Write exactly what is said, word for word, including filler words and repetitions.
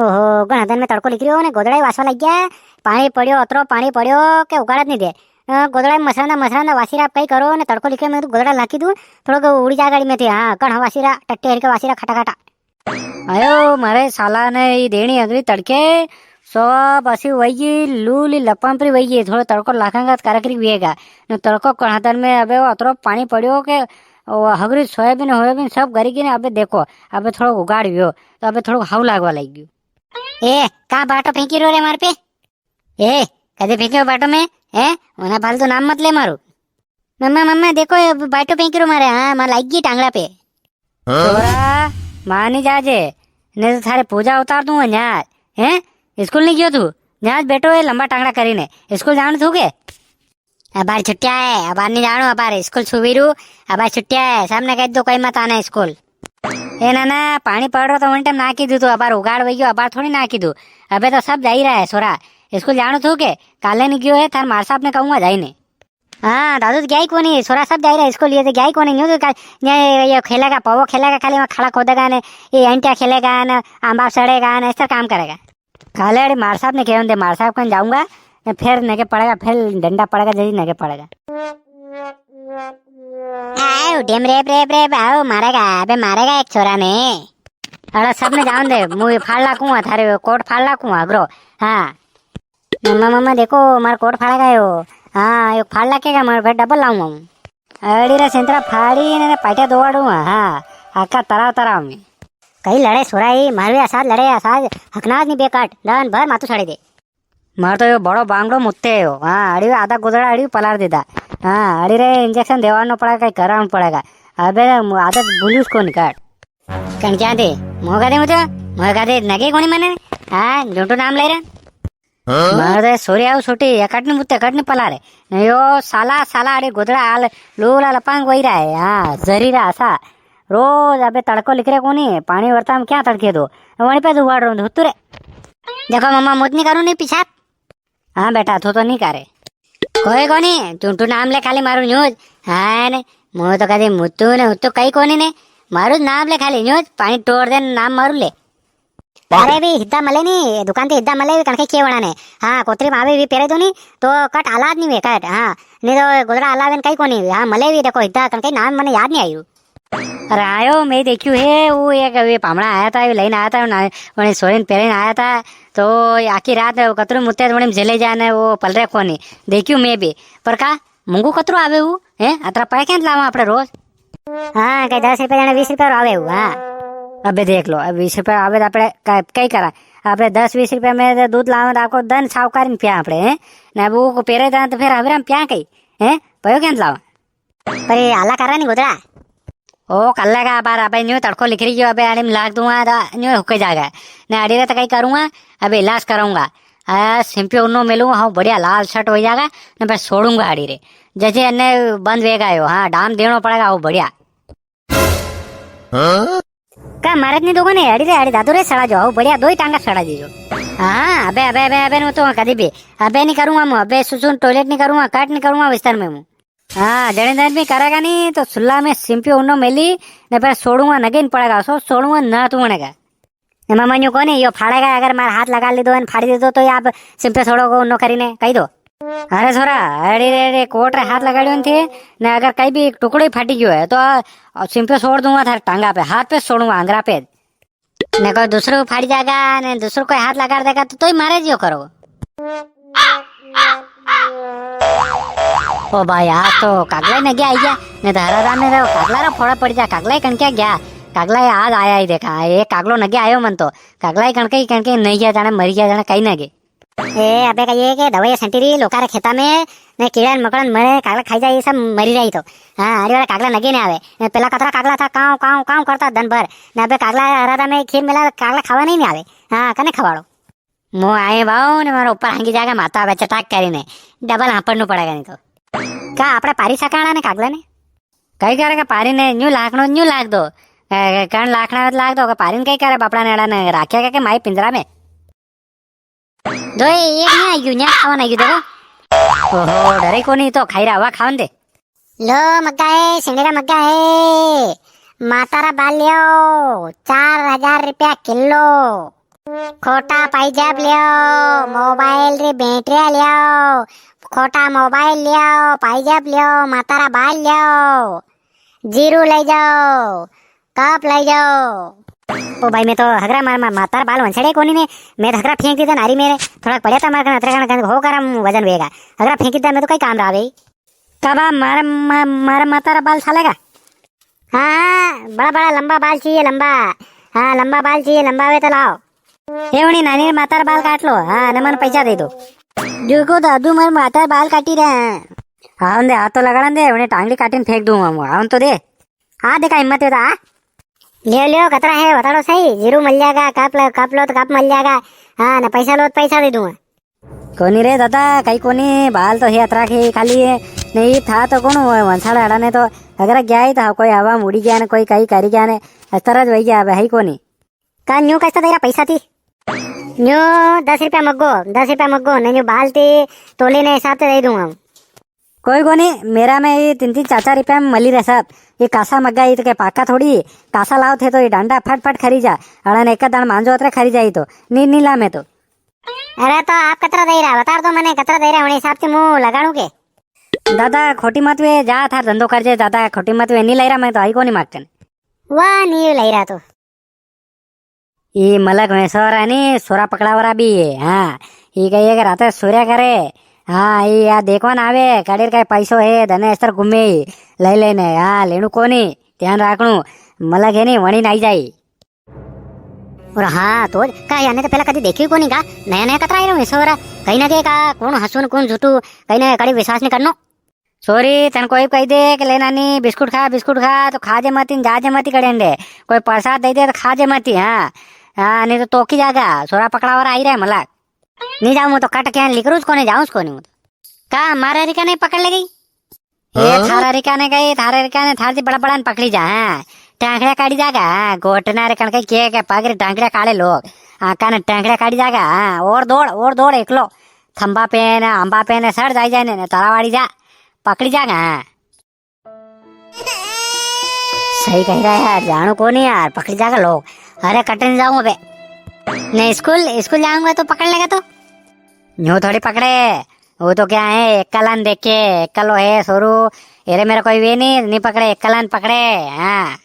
ओहो, घणा दन में तड़को निकल्यो ने गोदड़ा ही वासवा लग गया। पाणी पड़्यो, अतरो पाणी पड़्यो के उगाड़ नी दे। अ, गोदड़ा में मसरांदा, मसरांदा वासी रा कई करो ने तड़को निकल्यो, मैं तो गोदड़ा लाकी दूं, थोड़ो को उड़ी जा गाड़ी में थे। हाँ, घणा वासी रा, टट्टे हरिका वासी रा, खटा खटा। आयो, मारे साला ने ई देणी अगली तड़के, सो बसी वही, लू ली लपांपरी वही, थोड़ो तड़को लाखांगा तो कारकरी विएगा। न तड़को घणा दन में अबे वो अतरो पाणी पड़्यो के वो हगरी सोयाबीन, होयाबीन सब गरी गई ने। अबे देखो, अबे थोड़ो उगाड़ वियो, तो अबे थोड़ो हाउ लागवा लग गयो। ए, का बाटो फेंकी रो रे मार पे? ए, कदे फेंक्यो बाटो में? ए, वना फालतू नाम मत ले मारू। मम्मा, मम्मा, देखो, ये बाटो फेंकी रो मारे। हाँ, मार लाग गई टांगड़ा पे। छोरा, मां नी जाजे, नी तो थारे पूजा उतार दूंगा न्याज। हैं? स्कूल नी गयो तू? न्याज बैठो है लंबा टांगड़ा करीने। स्कूल जाण थू के? अबार छुट्टिया है, अबार नी जाणू, अबार स्कूल छुवी रू, अबार छुट्टिया है, सबने कह दो कोई मत आना स्कूल। ए नाना, पाणी पड़ रो तो वन टाइम ना कीधु तू, अबार उगाड़ वई गयो, अबार थोड़ी ना कीधु। अबे तो सब जाई रहा है सोरा। स्कूल जाणू थू के? काले नी गयो है, थार मार साहब ने कहूंगा जाई ने। हाँ, दादू तो गया ही कोनी, सोरा सब जाई रहा है स्कूल, ये तो गया ही कोनी, न्यू तो का-, ये, ये खेलेगा, पवो खेलेगा, खाली वहाँ खड़ा खोदेगा ने, ये अंटिया खेलेगा ने, आंबा सड़ेगा ने, इस तरह काम करेगा। काले अड़ी मार साहब ने कहूं दे, मार साहब कन जाऊंगा, ने फिर नगे पड़ेगा, फिर डंडा पड़ेगा, जदी नगे पड़ेगा। आओ, डेम रेप, रेप, रेप, आओ, मारेगा, अबे मारेगा एक छोरा ने। अड़ा सब ने जाऊं दे, मुंह फाड़ लाकूंगा थारे, कोट फाड़ लाकूंगा, अगरो। हाँ। मम्मा, मम्मा, देखो, मारो कोट फाड़ा गयो। हाँ, यो फाड़ लाकेगा, मारो फिर डबल लाऊंगा हूँ। अड़ी रे सेंतरा फाड़ी ने, ने पाटिया दोवाड़ू, हाँ, आका तराव तराव में। कई लड़े सोराई, मारवे असाद लड़े असाद, हकनाज नी बेकाट, दन भर मातू सड़े दे। मार तो यो बड़ो बांगड़ो मुत्ते हो, हाँ, अड़ी आधा गोदड़ा अड़ी पलार दीधा। हाँ, अड़ी रे इंजेक्शन देवानो पड़ेगा, कई करानो पड़ेगा। अबे रे, मु-, आदत भूलूस कोनी काट। कण क्या दे? मोगा दे मुझे, मोगा दे, नगे कोनी मने? हाँ, झूठो नाम ले रहा। हाँ? मार दे सोरी आओ छोटी, या कटनी मुत्ते, कटनी पलारे। ने यो साला, साला अड़े गोदड़ा हाल, लूला लपांग वही रहा है। हाँ, जरी रहा सा। रोज अबे तड़को लिख रहे कोनी, पाणी वरता में क्या तड़के दो? वहीं पे दुवाड़ रो, धुत्तू रे। देखो मम्मा, मुत नी करूँ नी पेशाब। हाँ बेटा, थू तो नी करे। कोई कोनी, टूटू नाम ले खाली मारू न्यूज। हाँ ने, मु तो कदी मुत्तू ने, उत्तू कई कोनी ने। मारू नाम ले खाली न्यूज, पाणी टोर दे नाम मारू ले। अरे भी हिद्दा मले नी, दुकान ते हिद्दा मले भी कणके के वणा ने। हाँ, कोतरी में आवे भी पेरे दो नी, तो कट आलाद नी वे कट, हाँ। नी तो गोदड़ा आलाद ने कई कोनी, हाँ, मले भी देखो हिद्दा कणके नाम मने याद नी आयु। अरे आयो, मैं देखियो है, वो एक वे पामणा आया था, वे लेने आया था, ना, वने सोरेन पेरेन आया था, तो आखी रात कतरू मुत्ते तो वने झेले जाने, वो पलरे कोनी। देखियो मैं भी, पर का, मूंगू कतरू आवे वो, हैं? अतरा पै क्या लावा आपणे रोज? हाँ, कई दस रुपया जाने बीस रुपया आवे वो, हाँ। अबे देख लो, अब बीस रुपया आवे तो आपणे का-, कई करा? आपणे दस बीस रुपया में तो दूध लावा तो आको दन सावकार ने पिया आपणे, हैं? ना वो को पेरे दां तो फिर हवेरा में पिया कई, हैं? पयो क्या लावा? पर ये आला करा नी गोदड़ा। ओ, कर लेगा अबार, अबे न्यू तड़को लिख रही हो, अबे आड़ी में लाग दूंगा, दा-, न्यू हुके जागा। ने आड़ी रे तो कई करूंगा, अबे इलाज कराऊंगा। आ, सिंपी उन्नो मिलूंगा, हाँ, बढ़िया लाल शर्ट हो जागा, ने बस छोड़ूंगा आड़ी रे। जैसे अन्ने बंद वेगा यो, हाँ, डाम देनो पड़ेगा, हो बढ़िया। हाँ? का मारत नी दोगो ने, अड़ी रे, अड़ी दादू रे, सड़ा जो, हो बढ़िया, दो ही टांगा सड़ा दीजो। हाँ, अबे, अबे, अबे, अबे, नु तो कदी भी, अबे नी करूंगा मु, अबे सुसुन टॉयलेट नी करूंगा, कट नी करूंगा बिस्तर में मु। हाँ, जणे दन भी करेगा नी, तो सुल्ला में सिंपी उन्नो मेली, ने फिर सोड़ूंगा नगे नी पड़ेगा, सो सोड़ूंगा ना तू बनेगा। ए मामा न्यू कोनी, यो फाड़ेगा, अगर मार हाथ लगा लीधो ने फाड़ी दीधो, तो ये आप सिंपी सोड़ो को उन्नो करी ने, कही दो। अरे छोरा, अरे रे रे, कोट रे हाथ लगाड़ियो ने थे, ने अगर कई भी टुकड़ो ही फाटी गयो है, तो आ, आ सिंपी सोड़ दूंगा थारे टांगा पे, हाथ पे सोड़ूंगा, आंगरा पे। ने कोई दूसरो फाड़ी जागा, ने दूसरो कोई हाथ लगाड़ देगा, तो तोई मारे जियो करो। ओ भाई, आज तो कागला ही नगे आई गया, ने धारा राम ने तो कागला रा फोड़ा पड़ी जा, कागला ही कणके गया, कागला ही आज आया ही देखा, ये कागलो नगे आयो मन तो, कागला ही कणके ही कणके नी गया, जाने मरी गया, जाने कई नगे। ए, अबे का ये के दवाई सैंटी री लोका रे खेता में, ने कीड़ा मकोड़ा मरे, कागला खाई जाए, ये सब मरी रही तो। हाँ, अरे वाला कागला नगे नी आवे। ने पेला कतरा कागला था, काव, काव, काव करता दन भर। ने अबे कागला हरादा में खीर मिला, कागला खावा नी, नी आवे। हाँ, कने खवाड़ो? मु आए बाऊ ने मारो ऊपर हांगी जागा माथा पे चटाक करी ने। डबल हांपड़नु पड़ेगा नी तो। का आपणे पारी सकाणा ने कागला ने? कई करेगा पारी ने, न्यू लाखणो, न्यू लाख दो। ए, कण लाखणा में लाख दो, का पारी ने कई करे बापड़ा ने अड़ा ने राख्या के, के माई पिंजरा में। दो एक नी आयु, न्या खावा ना आयु, देखो। ओहो, डरे कोनी तो खाई रहा, हवा खावन दे। लो मग्गा है, सिंगड़ा मग्गा है। माता रा बाल लियो, चार हजार रुपया किलो। खोटा पाइजाब लियाओ, मोबाइल री बैटरिया लियाओ, खोटा मोबाइल लियाओ, पाइजाब लियाओ, मातारा बाल लियाओ, जीरू ले जाओ, कप ले जाओ। ओ भाई, मैं तो हगरा मार, मार, मातारा बाल वंसड़े कोनी ने, मैं तो हगरा फेंक दीधा नारी मेरे, थोड़ा पड़्या था मार कन, अतरे कन, कन हो करम वजन वेगा, हगरा फेंक दीधा, मैं तो कई काम रहा भाई। कबा मारे, मा-, मारे मातारा बाल सालेगा? हाँ, हाँ, बड़ा बड़ा लंबा बाल चाहिए, लंबा। हाँ, लंबा बाल चाहिए, लंबा वे तो लाओ। ए, उणी नानी रे मातारा बाल काट लो। हाँ, ने मने पैसा दे दो। देखो दादू, मारे मातारा बाल काटी रहे हैं। हाँ, दे, हाथ तो लगाड़ा दे, उणी टांगड़ी काटी ने फेंक दूं हूँ, हाँ तो दे। हाँ, देखा हिम्मत है तो, हाँ। लियो, लियो, कतरा है, बताड़ो सही। जीरू मिल जाएगा, कप लो, कप लो तो कप मिल जाएगा। हाँ, ने पैसा लो तो पैसा दे दूंगा। कोनी रे दादा, कई कोनी, बाल तो है अतरा के खाली है। नहीं था तो कौन हुआ, वंसाड़ा अड़ा ने तो अगर गया ही था, कोई हवा में उड़ी गया ने, कोई कई करी गया ने, इस तरह जो वही गया, अब है ही कोनी। का न्यू कैसा दे रहा पैसा थी? न्यू दस रुपया मग्गो, दस रुपया मग्गो, ने न्यू बाल थी, तोले ने हिसाब से दे दूंगा हूँ। कोई कोनी, मेरा में ये तीन तीन चार चार रुपया में मली रहे सब। ये कासा मग्गा, ये तो के पाका थोड़ी, कासा लाओ थे तो ये डांडा फट फट खरी जा, अड़ा ने एक दान मांजो अतरे खरी जाई तो, नी, नी ला मैं तो। अरे तो आप कतरा दे रहा, बता दो मने कतरा दे रहा, उणी हिसाब से मुंह लगाड़ू के। दादा खोटी मत वे, जा थार धंधो कर जे, दादा खोटी मत वे, नी लाई रहा मैं तो, आई कोनी मागते ने। वाह, नी लाई रहा तो। ई मलक में सोरा नी, सोरा पकड़ावरा भी है, हाँ। ई कहिए के राते सोर्या करे, हाँ, ई या देखवा ना आवे, कड़ेर का पैसो है, धने अस्तर घूमे, लाई लेने, हाँ, लेणू कोनी, ध्यान राखणू, मलक है नी, वणी नाई जाई। और हाँ, तो का याने तो पहला कदी देखी कोनी का, नया नया कतरा आई रहो है सोरा, कहीं ना कहीं का, कौन हंसू ने कौन झूठू, कहीं ना कड़ी विश्वास नी करनो। सोरी, तन कोई कही दे कि ले नानी, बिस्कुट खा, बिस्कुट खा, तो खाजे मती, जाजे मती कड़े ने। कोई प्रसाद दे दे तो खाजे मती, हाँ। हाँ, नी तो तोकी जागा, सोरा पकड़ावरा आई रहे मलक। नी जाऊँ, मैं तो कट के लिकरूँ कोनी, जाऊँ कोनी मैं तो। का, मारा रिका ने पकड़ ले गई? ये हाँ? थारा रिका ने गई, थारा रिका ने थार दी बड़ा बड़ा ने पकड़ी जा, हाँ। टांकड़े काढ़ी जागा, हाँ। गोटना रे कण के, के, के पग रे टांकड़े काढ़े लोग। हाँ, काने टांकड़े काढ़ी जागा, हाँ। और दौड़, और दौड़ एकलो। थंबा पे ने, आंबा पे ने, सड़ जाई जाए ने, ने तारावाड़ी जा। पकड़ी जागा, हाँ। सही कही रहा यार, जाणू कोनी यार, पकड़ी जागा लोग। अरे कटे नी जाऊं अबे। ने स्कूल, स्कूल जाऊंगा तो पकड़ लेगा तो? न्यू थोड़ी पकड़े, वो तो क्या है, एकलान देखे, एकलो है सोरू, एरे मेरे कोई वे नी, नी पकड़े, एकलान पकड़े, हाँ।